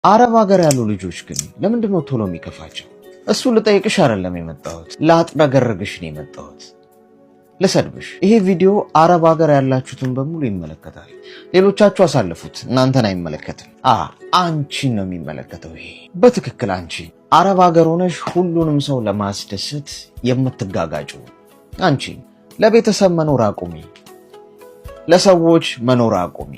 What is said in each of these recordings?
አረብ ሀገር ያሉ ልጆች ግን ለምንድን ነው ቶሎ የሚከፋቸው? እሱ ልጠይቅሽ አይደለም የመጣሁት፣ ላጥረገርግሽ ነው የመጣሁት፣ ልሰድብሽ። ይሄ ቪዲዮ አረብ ሀገር ያላችሁትን በሙሉ ይመለከታል። ሌሎቻችሁ አሳልፉት፣ እናንተን አይመለከትም። አንቺን ነው የሚመለከተው። ይሄ በትክክል አንቺ አረብ ሀገር ሆነሽ ሁሉንም ሰው ለማስደሰት የምትጋጋጩ አንቺ፣ ለቤተሰብ መኖር አቁሚ፣ ለሰዎች መኖር አቁሚ።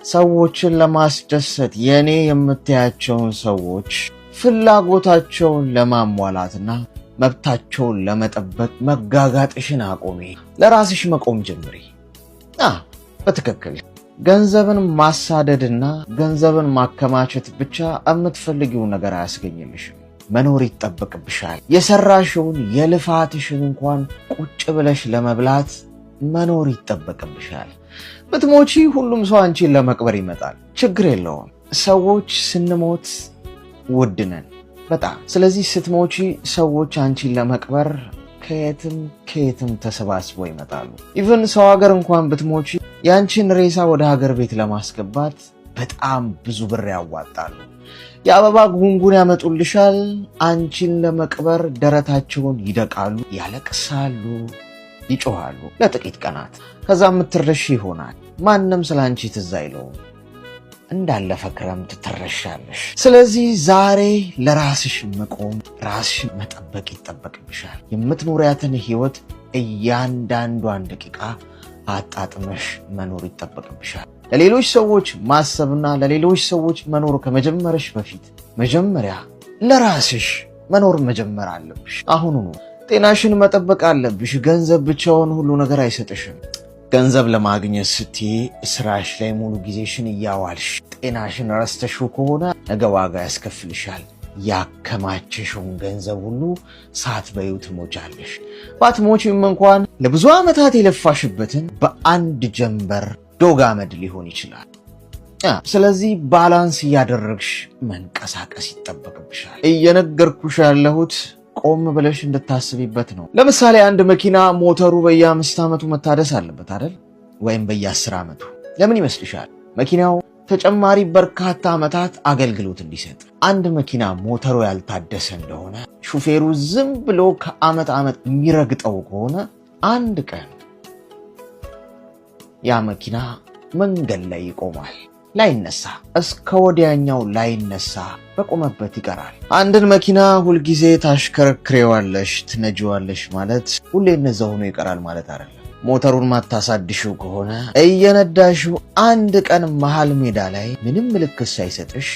ሰዎችን ለማስደሰት የኔ የምትያቸውን ሰዎች ፍላጎታቸውን ለማሟላትና መብታቸውን ለመጠበቅ መጋጋጥሽን አቁሚ። ለራስሽ መቆም ጀምሪ። በትክክል ገንዘብን ማሳደድና ገንዘብን ማከማቸት ብቻ የምትፈልጊውን ነገር አያስገኝልሽም። መኖር ይጠበቅብሻል። የሰራሽውን የልፋትሽን እንኳን ቁጭ ብለሽ ለመብላት መኖር ይጠበቅብሻል። ብትሞቺ ሁሉም ሰው አንቺን ለመቅበር ይመጣል። ችግር የለውም። ሰዎች ስንሞት ውድ ነን በጣም። ስለዚህ ስትሞቺ ሰዎች አንቺን ለመቅበር ከየትም ከየትም ተሰባስበው ይመጣሉ። Even ሰው ሀገር እንኳን ብትሞቺ የአንቺን ሬሳ ወደ ሀገር ቤት ለማስገባት በጣም ብዙ ብር ያዋጣሉ። የአበባ ጉንጉን ያመጡልሻል። አንቺን ለመቅበር ደረታቸውን ይደቃሉ፣ ያለቅሳሉ፣ ይጮሃሉ ለጥቂት ቀናት። ከዛ የምትረሺ ይሆናል። ማንም ስለ አንቺ ትዝ አይለውም። እንዳለፈ ክረምት ትረሻለሽ። ስለዚህ ዛሬ ለራስሽ መቆም፣ ራስሽን መጠበቅ ይጠበቅብሻል። የምትኖሪያትን ህይወት እያንዳንዷን ደቂቃ አጣጥመሽ መኖር ይጠበቅብሻል። ለሌሎች ሰዎች ማሰብና ለሌሎች ሰዎች መኖር ከመጀመርሽ በፊት መጀመሪያ ለራስሽ መኖር መጀመር አለብሽ። አሁኑኑ ጤናሽን መጠበቅ አለብሽ። ገንዘብ ብቻውን ሁሉ ነገር አይሰጥሽም። ገንዘብ ለማግኘት ስትይ ስራሽ ላይ ሙሉ ጊዜሽን እያዋልሽ ጤናሽን ረስተሽው ከሆነ ነገ ዋጋ ያስከፍልሻል። ያከማቸሽውን ገንዘብ ሁሉ ሳትበይው ትሞቻለሽ። ባትሞቺም እንኳን ለብዙ ዓመታት የለፋሽበትን በአንድ ጀንበር ዶግ አመድ ሊሆን ይችላል። ስለዚህ balance እያደረግሽ መንቀሳቀስ ይጠበቅብሻል። እየነገርኩሽ ያለሁት ቆም ብለሽ እንድታስቢበት ነው። ለምሳሌ አንድ መኪና ሞተሩ በየ5 ዓመቱ መታደስ አለበት አይደል? ወይም በየ10 ዓመቱ። ለምን ይመስልሻል? መኪናው ተጨማሪ በርካታ ዓመታት አገልግሎት እንዲሰጥ። አንድ መኪና ሞተሩ ያልታደሰ እንደሆነ ሹፌሩ ዝም ብሎ ከዓመት ዓመት የሚረግጠው ከሆነ አንድ ቀን ያ መኪና መንገድ ላይ ይቆማል። ላይነሳ፣ እስከ ወዲያኛው ላይነሳ በቆመበት ይቀራል። አንድን መኪና ሁልጊዜ ታሽከረክሬዋለሽ፣ ትነጂዋለሽ ማለት ሁሌ እነዛ ሆኖ ይቀራል ማለት አይደለም። ሞተሩን ማታሳድሽው ከሆነ እየነዳሽው አንድ ቀን መሃል ሜዳ ላይ ምንም ምልክት ሳይሰጥሽ